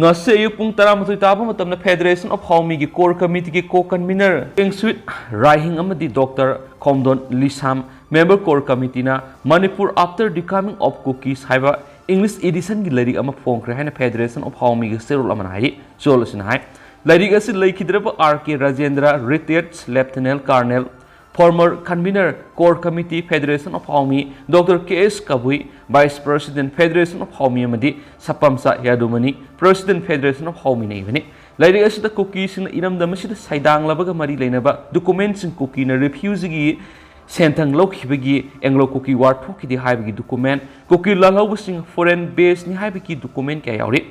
ꯉꯁꯤ ꯑꯌꯨꯛ ꯄꯨꯡ ꯇꯔꯥꯃꯥꯊꯣꯏ ꯇꯥꯕ ꯃꯇꯝꯗ Federation of Haomi ꯒꯤ Core Committee ꯒꯤ Co-Convener Pengsuit Raihing ꯑꯃꯗꯤ Doctor Khomdon Lisam, Member Core Committee ꯅ Manipur After the Coming of Kukis ꯍꯥꯏꯕ English edition ꯒꯤ ꯂꯥꯏꯔꯤꯛ ꯑꯃ ꯐꯣꯡꯈ꯭ꯔꯦ ꯍꯥꯏꯅ Federation of Haomi ꯒꯤ ꯆꯦꯔꯣꯜ ꯑꯃꯅ ꯍꯥꯏꯔꯤ꯫ ꯆꯦꯔꯣꯜ ꯑꯁꯤꯅ ꯍꯥꯏ, ꯂꯥꯏꯔꯤꯛ ꯑꯁꯤ ꯂꯩꯈꯤꯗ꯭ꯔꯕ R K Rajendra, retired Lieutenant Colonel, former convener Core Committee Federation of Haomi, Doctor K S Kabui, Vice President Federation of Haomi ꯑꯃꯗꯤ ꯁꯄꯝꯆꯥ ꯌꯥꯗꯨꯃꯅꯤ, President Federation of Haomi ꯅ ꯏꯕꯅꯤ꯫ ꯂꯥꯏꯔꯤꯛ ꯑꯁꯤꯗ ꯀꯨꯀꯤꯁꯤꯡꯅ ꯏꯔꯝꯗꯝ ꯑꯁꯤꯗ ꯁꯩꯗꯥꯡꯂꯕꯒ ꯃꯔꯤ ꯂꯩꯅꯕ document ꯁꯤꯡ, ꯀꯨꯀꯤꯅ refugee ꯒꯤ ꯁꯦꯟꯊꯪ ꯂꯧꯈꯤꯕꯒꯤ Anglo Kuki War ꯊꯣꯛꯈꯤꯗꯦ ꯍꯥꯏꯕꯒꯤ document, ꯀꯨꯀꯤ ꯂꯥꯜꯍꯧꯕꯁꯤꯡ foreign base ꯅꯤ ꯍꯥꯏꯕꯒꯤ document ꯀꯌꯥ ꯌꯥꯎꯔꯤ꯫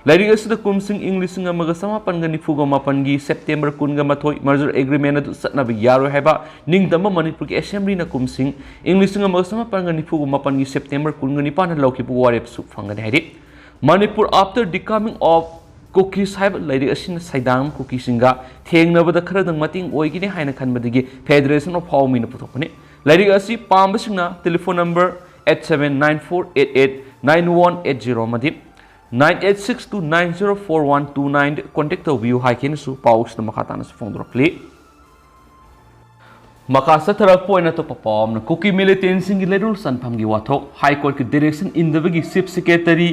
ꯂꯥꯏꯔꯤꯛ ꯑꯁꯤꯗ ꯀꯨꯝꯁꯤꯡ ꯏꯪ ꯂꯤꯁꯤꯡ ꯑꯃꯒ ꯆꯃꯥꯄꯟꯒ ꯅꯤꯐꯨꯒ ꯃꯥꯄꯟꯒꯤ September ꯀꯨꯟꯒ ꯃꯥꯊꯣꯏ Merger Agreement ꯑꯗꯨ ꯆꯠꯅꯕ ꯌꯥꯔꯣꯏ ꯍꯥꯏꯕ ꯅꯤꯡꯇꯝꯕ ꯃꯅꯤꯄꯨꯔꯒꯤ Assembly ꯅ ꯀꯨꯝꯁꯤꯡ ꯏꯪ ꯂꯤꯁꯤꯡ ꯑꯃꯒ ꯆꯃꯥꯄꯟꯒ ꯅꯤꯐꯨꯒ ꯃꯥꯄꯟꯒꯤ September ꯀꯨꯟꯒ ꯅꯤꯄꯥꯟꯗ ꯂꯧꯈꯤꯕ ꯋꯥꯔꯦꯞꯁꯨ ꯐꯪꯒꯅꯤ ꯍꯥꯏꯔꯤ꯫ Manipur After the Coming of Kukis ꯍꯥꯏꯕ ꯂꯥꯏꯔꯤꯛ ꯑꯁꯤꯅ ꯁꯩꯗꯥꯡ ꯀꯨꯀꯤꯁꯤꯡꯒ ꯊꯦꯡꯅꯕꯗ ꯈꯔꯗꯪ ꯃꯇꯦꯡ ꯑꯣꯏꯒꯅꯤ ꯍꯥꯏꯅ ꯈꯟꯕꯗꯒꯤ Federation of Haomi ꯅ ꯄꯨꯊꯣꯛꯄꯅꯤ꯫ ꯂꯥꯏꯔꯤꯛ ꯑꯁꯤ ꯄꯥꯝꯕꯁꯤꯡꯅ telephone number eight seven nine four eight eight nine one eight zero ꯑꯃꯗꯤ nine eight six two nine zero four one two nine contact ꯇꯧꯕꯤꯌꯨ ꯍꯥꯏꯈꯤꯅꯁꯨ ꯄꯥꯎꯁꯤꯗ ꯃꯈꯥ ꯇꯥꯅꯁꯨ ꯐꯣꯡꯗꯣꯔꯛꯂꯤ꯫ ꯃꯈꯥ ꯆꯠꯊꯔꯛꯄ ꯑꯣꯏꯅ ꯑꯇꯣꯞꯄ ꯄꯥꯎ ꯑꯃꯅ ꯀꯨꯀꯤ militant ꯁꯤꯡꯒꯤ ꯂꯩꯔꯣꯜ ꯆꯟꯐꯝꯒꯤ ꯋꯥꯊꯣꯛ, High Court ꯀꯤ direction ꯏꯟꯗꯕꯒꯤ Chief Secretary,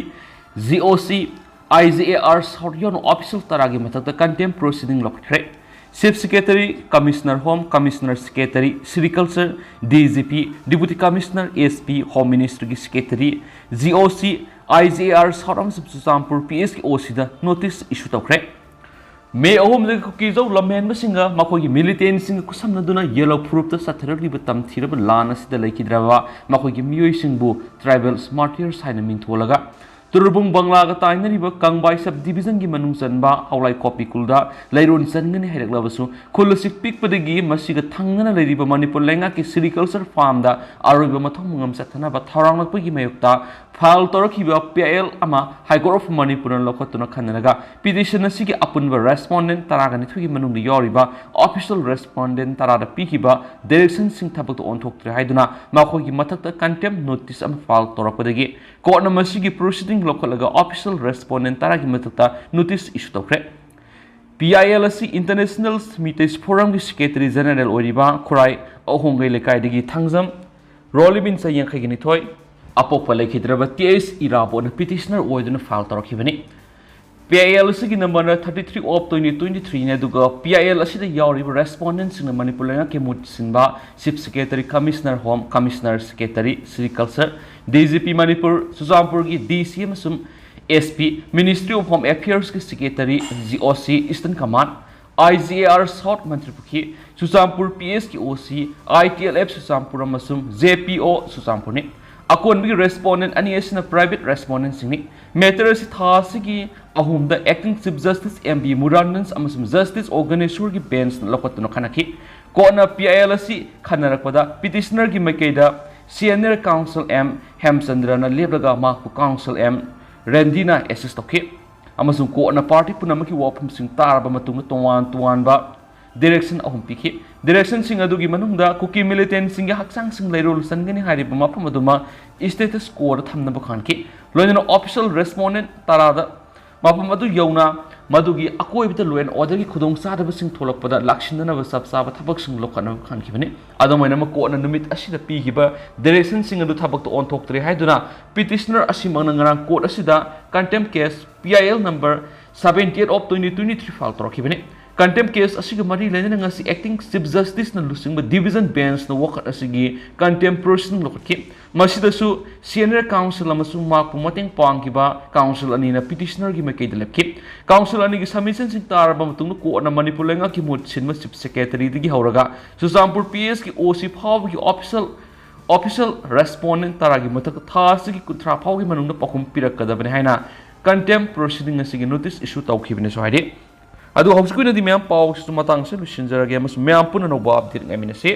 G O C, I G A R South ꯌꯥꯎꯅ official ꯇꯔꯥꯒꯤ ꯃꯊꯛꯇ contempt proceeding ꯂꯧꯈꯠꯈ꯭ꯔꯦ꯫ Chief Secretary, Commissioner Home, Commissioner Secretary, Sericulture, D G P, Deputy Commissioner, S P, Home Ministry ꯒꯤ Secretary, G O C, I G A R South ꯑꯃꯁꯨꯡ Churachandpur P S ꯀꯤ O C ꯗ notice issue ꯇꯧꯈ꯭ꯔꯦ꯫ ꯃꯦ ꯑꯍꯨꯝꯗꯒꯤ ꯀꯨꯀꯤꯖꯧ ꯂꯝꯍꯦꯟꯕꯁꯤꯡꯒ ꯃꯈꯣꯏꯒꯤ militantꯁꯤꯡꯒ ꯈꯨꯠꯁꯝꯅꯗꯨꯅ ꯌꯦꯜꯂꯧ ꯐꯨꯔꯨꯞꯇ ꯆꯠꯊꯔꯛꯂꯤꯕ ꯇꯝꯊꯤꯔꯕ ꯂꯥꯟ ꯑꯁꯤꯗ ꯂꯩꯈꯤꯗ꯭ꯔꯕ ꯃꯈꯣꯏꯒꯤ ꯃꯤꯑꯣꯏꯁꯤꯡꯕꯨ tribal martyrs ꯍꯥꯏꯅ ꯃꯤꯡꯊꯣꯜꯂꯒ ꯇꯨꯔꯕꯨꯡ ꯕꯪꯂꯥꯒ ꯇꯥꯏꯅꯔꯤꯕ ꯀꯪꯕꯥꯏ sub division ꯒꯤ ꯃꯅꯨꯡ ꯆꯟꯕ ꯍꯥꯎꯂꯥꯏ ꯀꯣꯄꯤ ꯈꯨꯜꯗ ꯂꯩꯔꯣꯟ ꯆꯟꯒꯅꯤ ꯍꯥꯏꯔꯛꯂꯕꯁꯨ, ꯈꯨꯜ ꯑꯁꯤ ꯄꯤꯛꯄꯗꯒꯤ ꯃꯁꯤꯒ ꯊꯪꯅꯅ ꯂꯩꯔꯤꯕ ꯃꯅꯤꯄꯨꯔ ꯂꯩꯉꯥꯛꯀꯤ sericulture farm ꯗ ꯑꯔꯣꯏꯕ ꯃꯊꯧ ꯃꯉꯝ ꯆꯠꯊꯅꯕ ꯊꯧꯔꯥꯡꯂꯛꯄꯒꯤ ꯃꯥꯌꯣꯛꯇ file ꯇꯧꯔꯛꯈꯤꯕ P I L ꯑꯃ High Court of ꯃꯅꯤꯄꯨꯔꯅ ꯂꯧꯈꯠꯇꯨꯅ ꯈꯟꯅꯔꯒ petition ꯑꯁꯤꯒꯤ ꯑꯄꯨꯟꯕ respondent ꯇꯔꯥꯒ ꯅꯤꯊꯣꯏꯒꯤ ꯃꯅꯨꯡꯗ ꯌꯥꯎꯔꯤꯕ official respondent ꯇꯔꯥꯗ ꯄꯤꯈꯤꯕ direction ꯁꯤꯡ ꯊꯕꯛꯇ ꯑꯣꯟꯊꯣꯛꯇ꯭ꯔꯦ ꯍꯥꯏꯗꯨꯅ ꯃꯈꯣꯏꯒꯤ ꯃꯊꯛꯇ contempt notice ꯑꯃ file ꯇꯧꯔꯛꯄꯗꯒꯤ court ꯅ ꯃꯁꯤꯒꯤ proceeding ꯂꯧꯈꯠꯂꯒ official respondent ꯇꯔꯥꯒꯤ ꯃꯊꯛꯇ notice issue ꯇꯧꯈ꯭ꯔꯦ꯫ P I L ꯑꯁꯤ International Meiteis Forum ꯒꯤ Secretary General ꯑꯣꯏꯔꯤꯕ ꯈꯨꯔꯥꯏ ꯑꯍꯣꯡꯒꯩ ꯂꯩꯀꯥꯏꯗꯒꯤ ꯊꯥꯡꯖꯝ ꯔꯣꯂꯤꯕꯤꯟ ꯆꯍꯤ ꯌꯥꯡꯈꯩꯒ ꯅꯤꯊꯣꯏ, ꯑꯄꯣꯛꯄ ꯂꯩꯈꯤꯗ꯭ꯔꯕ T H ꯏꯔꯥꯕꯣꯠꯅ petitioner ꯑꯣꯏꯗꯨꯅ file ꯇꯧꯔꯛꯈꯤꯕꯅꯤ꯫ P I L ꯑꯁꯤꯒꯤ number ꯅ thirty three of twenty twenty three ꯅꯤ, ꯑꯗꯨꯒ P I L ꯑꯁꯤꯗ ꯌꯥꯎꯔꯤꯕ respondent ꯁꯤꯡꯅ ꯃꯅꯤꯄꯨꯔ ꯂꯩꯉꯥꯛꯀꯤ ꯃꯍꯨꯠ ꯁꯤꯟꯕ Chief Secretary, Commissioner Home, Commissioner Secretary, Sericulture, D G P Manipur, ꯆꯨꯔꯆꯥꯟꯄꯨꯔꯒꯤ D C ꯑꯃꯁꯨꯡ S P, Ministry of Home Affairs ꯀꯤ Secretary, G O C Eastern Command, I G A R South Mantripukhri, Churachandpur P S ꯀꯤ O C, I T L F Churachandpur ꯑꯃꯁꯨꯡ J P O ꯆꯨꯔꯆꯥꯟꯄꯨꯔꯅꯤ꯫ ꯑꯀꯣꯟꯕꯒꯤ respondent ꯑꯅꯤ ꯑꯁꯤꯅ private respondent ꯁꯤꯡꯅꯤ꯫ Matter ꯑꯁꯤ ꯊꯥ ꯑꯁꯤꯒꯤ ꯑꯍꯨꯝꯗ Acting Chief Justice M B Muranjan ꯑꯃꯁꯨꯡ Justice ꯑꯣꯒꯅꯦꯁꯣꯔꯒꯤ bench ꯅ ꯂꯧꯈꯠꯇꯨꯅ ꯈꯟꯅꯈꯤ꯫ Court ꯅ P I L ꯑꯁꯤ ꯈꯟꯅꯔꯛꯄꯗ petitioner ꯒꯤ ꯃꯥꯏꯀꯩꯗ senior counsel M ꯍꯦꯝꯆꯟꯗ꯭ꯔꯅ ꯂꯦꯞꯂꯒ ꯃꯍꯥꯛꯄꯨ counsel M ꯔꯦꯟꯗꯤꯅ assist ꯇꯧꯈꯤ꯫ ꯑꯃꯁꯨꯡ court ꯅ party ꯄꯨꯝꯅꯃꯛꯀꯤ ꯋꯥꯐꯝꯁꯤꯡ ꯇꯥꯔꯕ ꯃꯇꯨꯡꯗ ꯇꯣꯉꯥꯟ ꯇꯣꯉꯥꯟꯕ direction ꯑꯍꯨꯝ ꯄꯤꯈꯤ꯫ Direction ꯁꯤꯡ ꯑꯗꯨꯒꯤ ꯃꯅꯨꯡꯗ ꯀꯨꯀꯤ militant ꯁꯤꯡꯒꯤ ꯍꯛꯆꯥꯡꯁꯤꯡ ꯂꯩꯔꯣꯜ ꯆꯟꯒꯅꯤ ꯍꯥꯏꯔꯤꯕ ꯃꯐꯝ ꯑꯗꯨꯃꯛ status quo ꯗ ꯊꯝꯅꯕ ꯈꯟꯈꯤ꯫ ꯂꯣꯏꯅꯅ official respondent ꯇꯔꯥꯗ ꯃꯐꯝ ꯑꯗꯨ ꯌꯧꯅ ꯃꯗꯨꯒꯤ ꯑꯀꯣꯏꯕꯗ law and orderꯒꯤ ꯈꯨꯗꯣꯡꯆꯥꯗꯕꯁꯤꯡ ꯊꯣꯛꯂꯛꯄꯗ ꯂꯥꯛꯁꯤꯟꯗꯅꯕ ꯆꯞ ꯆꯥꯕ ꯊꯕꯛꯁꯤꯡ ꯂꯧꯈꯠꯅꯕ ꯈꯪꯈꯤꯕꯅꯤ꯫ ꯑꯗꯨꯝ ꯑꯣꯏꯅꯃꯛ, courtꯅ ꯅꯨꯃꯤꯠ ꯑꯁꯤꯗ ꯄꯤꯈꯤꯕ directionꯁꯤꯡ ꯑꯗꯨ ꯊꯕꯛꯇ ꯑꯣꯟꯊꯣꯛꯇ꯭ꯔꯦ ꯍꯥꯏꯗꯨꯅ petitioner ꯑꯁꯤꯃꯛꯅ ꯉꯔꯥꯡ court ꯑꯁꯤꯗ contempt case P I L number seventy eight of twenty twenty three file ꯇꯧꯔꯛꯈꯤꯕꯅꯤ꯫ Contempt case ꯑꯁꯤꯒ ꯃꯔꯤ ꯂꯩꯅꯅ ꯉꯁꯤ acting chief justiceꯅ ꯂꯨꯆꯤꯡꯕ division benchꯅ ꯋꯥꯀꯠ ꯑꯁꯤꯒꯤ contempt proceeding ꯂꯧꯈꯠꯈꯤ꯫ ꯃꯁꯤꯗꯁꯨ senior counsel ꯑꯃꯁꯨꯡ ꯃꯍꯥꯛꯄꯨ ꯃꯇꯦꯡ ꯄꯥꯡꯈꯤꯕ counsel ꯑꯅꯤꯅ petitionerꯒꯤ ꯃꯥꯏꯀꯩꯗ ꯂꯦꯞꯈꯤ꯫ Counsel ꯑꯅꯤꯒꯤ submissionꯁꯤꯡ ꯇꯥꯔꯕ ꯃꯇꯨꯡꯗ courtꯅ ꯃꯅꯤꯄꯨꯔ ꯂꯩꯉꯥꯛꯀꯤ ꯃꯍꯨꯠ ꯁꯤꯟꯕ chief secretaryꯗꯒꯤ ꯍꯧꯔꯒ ꯆꯨꯔꯆꯥꯟꯄꯨꯔ PSꯀꯤ OC ꯐꯥꯎꯕꯒꯤ official official respondent ꯇꯔꯥꯒꯤ ꯃꯊꯛꯇ ꯊꯥ ꯑꯁꯤꯒꯤ ꯀꯨꯟꯊ꯭ꯔꯥ ꯐꯥꯎꯒꯤ ꯃꯅꯨꯡꯗ ꯄꯥꯎꯈꯨꯝ ꯄꯤꯔꯛꯀꯗꯕꯅꯤ ꯍꯥꯏꯅ contempt proceeding ꯑꯁꯤꯒꯤ notice issue ꯇꯧꯈꯤꯕꯅꯤꯁꯨ ꯍꯥꯏꯔꯤ꯫ ꯑꯗꯨ ꯍꯧꯖꯤꯛꯀꯤ ꯑꯣꯏꯅꯗꯤ ꯃꯌꯥꯝ ꯄꯥꯎꯁꯤꯁꯨ ꯃꯇꯥꯡ ꯑꯁꯤꯗ ꯂꯣꯏꯁꯤꯟꯖꯔꯒꯦ ꯑꯃꯁꯨꯡ ꯃꯌꯥꯝ ꯄꯨꯟꯅ ꯑꯅꯧꯕ update ꯉꯥꯏꯃꯤꯟꯅꯁꯤ꯫